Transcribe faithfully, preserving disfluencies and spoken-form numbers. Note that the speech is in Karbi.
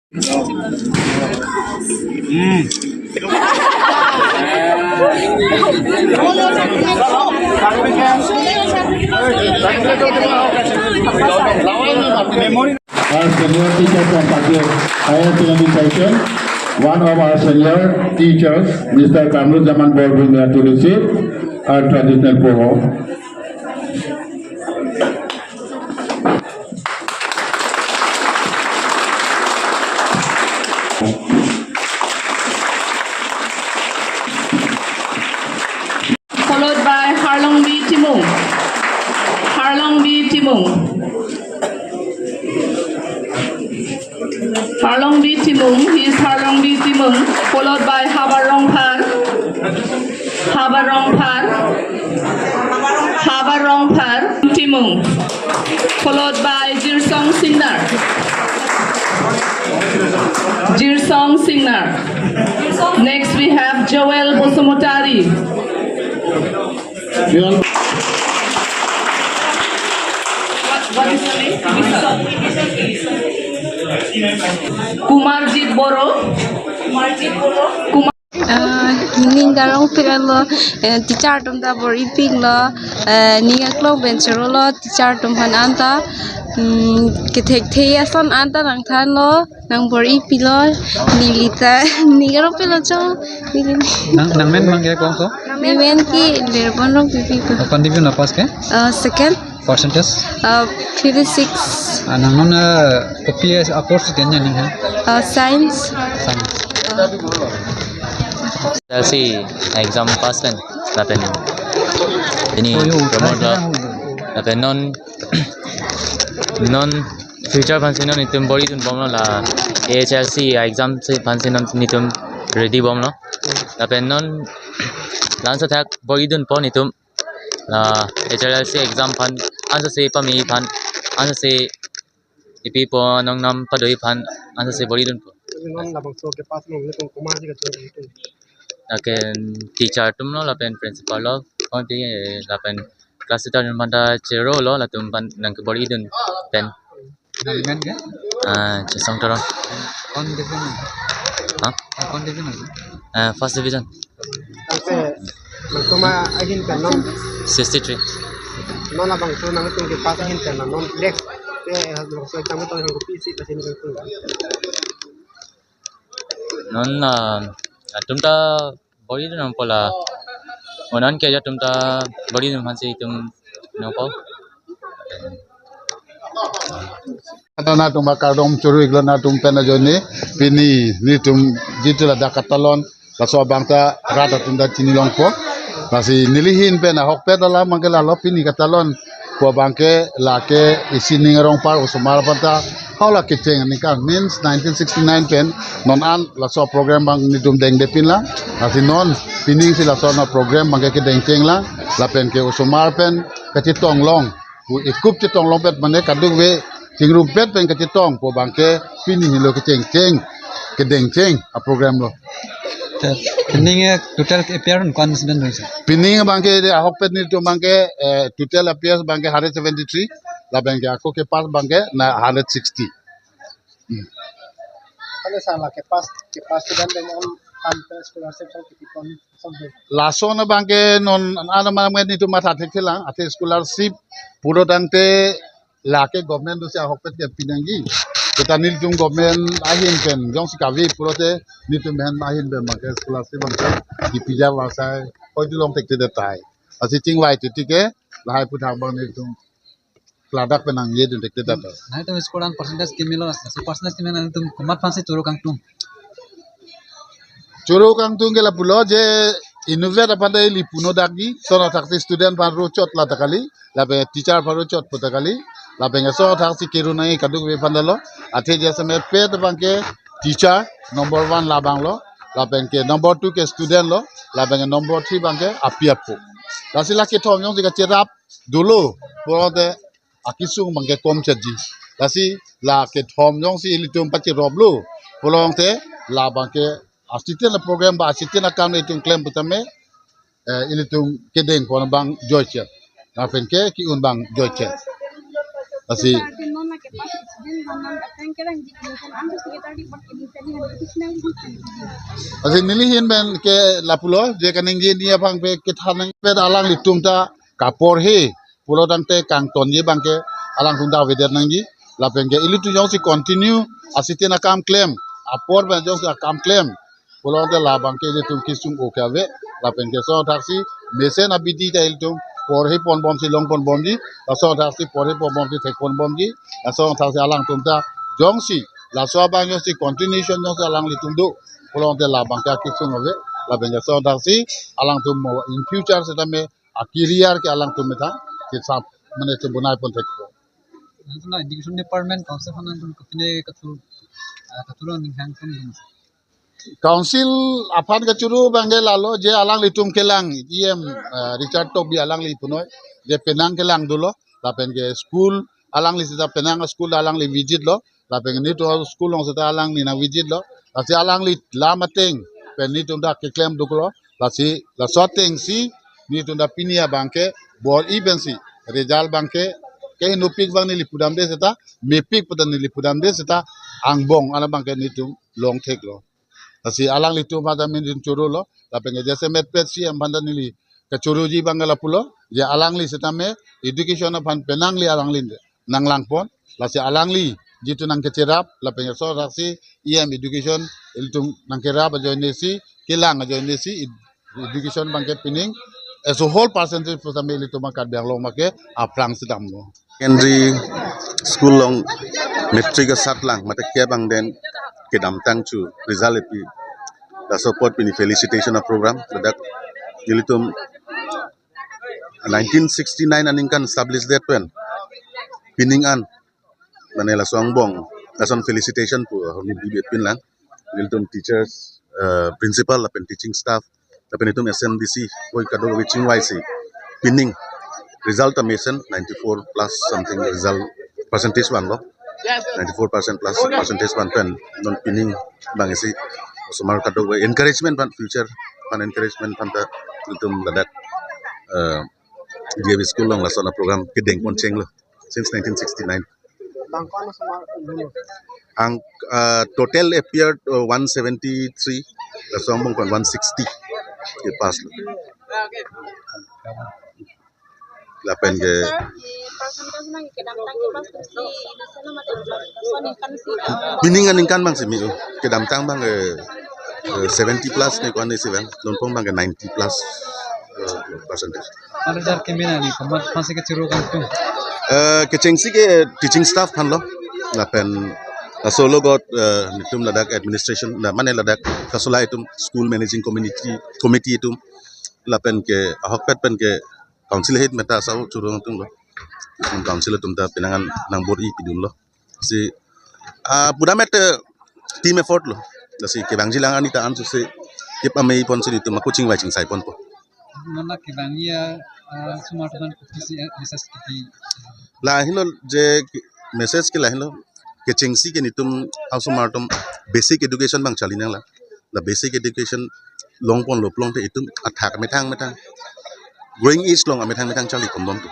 Our senior teacher from Pagir Higher Secondary Section, one of our senior teachers, Mister Kamrul Zaman Borgum, we are to receive our traditional program. Followed by Harlongbi Timung. Harlongbi Timung. Harlongbi Timung. He is Harlongbi Timung. Followed by Habar Rongphar. Habar Rongphar. Habar Rongphar Timung. Followed by Jirsong Singnar. Jirsong Singnar. Next, we have Joel Bosumotari. What, what is your name? Kumarjit Boro. Kumar. Ah, ning darong piralo, eh, teacher atum ta bor-ipiklo, eh, ning aklong bench rolo, teacher atum aphan anta, hmm, kethekthe ason anta nangthanlo, nang bor-ipilo, neli ta, ning darong piralo chong, neli. Nang, nang men bang ke kong so? Neli men ke Lerbon Rongpipi ko. Kon division na pass ke? Ah, second. Percentage? Uh, fifty-six. Ah, nang non, uh, kopi a course ke nya ning ha? Uh, science. Science. Uh. L C exam pass pen lapen ini Oh, yo, promote lo. Lapen non, non future aphansi non itum bor-idun bomlo la H L C exam si aphansi non itum ready bomlo. Lapen non la-anso thak bor-idunpo itum la H R L C exam aphan ansose pame aphan ansose ipi po nongnam padoi aphan ansose bor-idunpo. Non labangso ke pass nang nelitum komatsi kachon nelitum. Lapen teacher atumlo lapen principal lo konti, eh, lapen class teacher atum aphanta cherolo latum aphan nang kebor-idun pen. Nang men ke? Ah, Chesong Teron. Kon division? Ha? Kon division? Ah, first division. Tangte, nangtum ahin pen non? Sixty-three. Non labangso nangtum ke pass ahin pen non next, eh, labangso exam to hang kopisi pass ahin pen. Non, ah, atum ta bor-idun nangpo la. Onan ke atum ta bor-idun aphansi itum nangpo. Ata nangtum akardom choro-iklo nangtum pen ajoine pini nelitum jitu ladak katalon laso abang ta rat atum ta chinilongpo. Lasi neli ahin pen ahokpet alam abang ke lalo pini katalon pu abang ke lake isi ning arong par osomar aphanta hau la kecheng aningkan means nineteen sixty-nine pen non an laso program abang nelitum dengdepinlang. Lasi non pining si laso non program abang ke kedengchenglang lapen ke osomar pen kachetong long pu ekup chetong longpet mane kadokave chingrumpet pen kachetong pu abang ke pini helo kechengcheng kedengcheng a program lo. Te, pining, eh, total appear kon student ri sir? Pining abang ke de ahokpet nelitum abang ke, eh, total appear abang ke hundred seventy-three, lapen ke ako ke pass abang ke na hundred sixty. Hmm. Kali sala ke pass, ke pass student deng on kan scholarship sang kipi kon sampai. Lason abang ke non an amang nelitum matha thekthelang, athe scholarship pulo tangte lake government dosi ahokpet ke pinangji. Kita nelitum government ahin pen jongsi kave pulote nelitum ahin pen abang ke scholarship abang ke kipija vasai hoi dulong thekthedet tahai. Lasi chingvai titi ke lahai aphuthak abang nelitum ladak pen nangjedun thekthedet. Nangtum school an percentage kimilo, so percentage kimilo nangtum komat aphansi choro kangtung? Choro kangtung ke lapulo je inutvet aphanta ili puno dakji, lason athaksi student aphan ro chot lata kali, lapen teacher aphan ro chot puta kali, lapen lason athaksi keru nangji kadokave aphanta lo, athe jasemet pet abang ke teacher number one labang lo, lapen ke number two ke student lo, lapen ke number three abang ke api apo. Lasi la kethom jongsi kacherap dolo pulote akesung abang ke kom chetji. Lasi la kethom jongsi ilitum pacherop lo pulote labang ke asiten a program ba asiten akam itum klem putame, eh, ilitum kedeng pon abang joichet. Lapen ke ki-un abang joichet. Lasi Asi neli ahin pen ke lapulo, je kaningje ni aphan pe kethan nang pe alanglitum ta kaporhe pulo tangte kangtonji abang ke alangtum ta avedet nangji. Lapen ke ilitum jongsi continue asitin akam klem, apor pen jongsi akam klem pulo tangte labang ke ilitum kesung o ke ave. Lapen ke laso thaksi mesen abidi ta ilitum porhe ponbomsi long ponbomji, laso thaksi porhe ponbomsi thek ponbomji, laso thaksi alangtum ta jongsi laso abang jongsi continuation jongsi alanglitum do pulo tangte labang ke kesung ave. Lapen ke laso thaksi alangtum mo in future setame a career ke alangtum methang kesap mane chebonai pon thekpo. Nangtum la education department council aphan nangtum kopine kathur, ah, kathur aning hang tum dun. Council aphan kachuru abang ke lalo, je alanglitum kelang E M, ah, Richard Tokbi alangli punoi je penang kelang dolo, lapen ke school alangli seta penang school alangli visit lo, lapen netum school along seta alangli nang visit lo, lasi alangli lam ateng pen netum ta keklem duklo, lasi laso atengsi netum ta pini abang ke bor-i pensi result abang ke, ke inupik abang neli pudamde seta, mepik pu ta neli pudamde seta, angbong an abang ke netum long theklo. Lasi alanglitum aphan ta netum churu lo, lapen ke jasemet pet C M aphan ta neli kachuruji abang ke lapulo, je alangli setame education aphan penangli alangli nang lang pon, lasi alangli jitu nang kecherap, lapen ke laso thaksi E M education ilitum nang kerap ajoine si, kelang ajoine si, ed-, education abang ke pining as a whole percentage pu setame ilitum Karbi Anglong abang ke aphrang si damlo. Secondary school along matric asatlang mate kep angdeng kedamtang chu result epi. Laso apot pini felicitation a program ladak ilitum nineteen sixty-nine aningkan establish det pen pining an mane laso angbong lason felicitation pu ahormu bibe pinlang. Ilitum teachers, eh, principal lapen teaching staff lapen itum S M D C koi kadokave chingvaisi pining result ta mesen ninety-four plus something result percentage vanlo, ninety-four percent plus percentage van pen non pining abang isi osomar kadokave encouragement aphan future aphan encouragement aphan ta itum ladak, eh, D A V school along lason a program kedeng pon chenglo since nineteen sixty-nine. Bang ko-an osomar dolo? Ang, ah, total appeared, uh, one seventy-three, laso angbong pen one sixty ke pass lo. Lapen ke percentage nang kedamtang ke pass si, ini sana mate, so ningkan si. Pining aningkan abang si me-o, kedamtang abang, eh, eh, seventy plus ne ko-an si abang, non pong abang ke ninety plus, eh, percentage. Ada jar kemena ni, komat pasi kechuru kangtung. Eh, kechengsi ke teaching staff aphan lo, lapen laso logot, eh, netum ladak administration, la mane ladak kasolai atum school managing committee, committee atum, lapen ke ahokpet pen ke council head meta asau churu kangtung lo. Council atum ta penang an nang bor-i pidunlo. Si, ah, pura mete team effort lo. Lasi kevangji lang ani ta an si kip amei pon si netum ako chingvai chingsai ponpo. Mana kevangji, ah, osomar atum aphan kopisi, eh, message kipi? Lahenlo je ki-, message ke lahenlo. Kechengsi ke netum osomar atum basic education abang charli nanglang. La basic education long ponlo pulote itum athak methang methang growing age along amethang methang charli ponbom tu.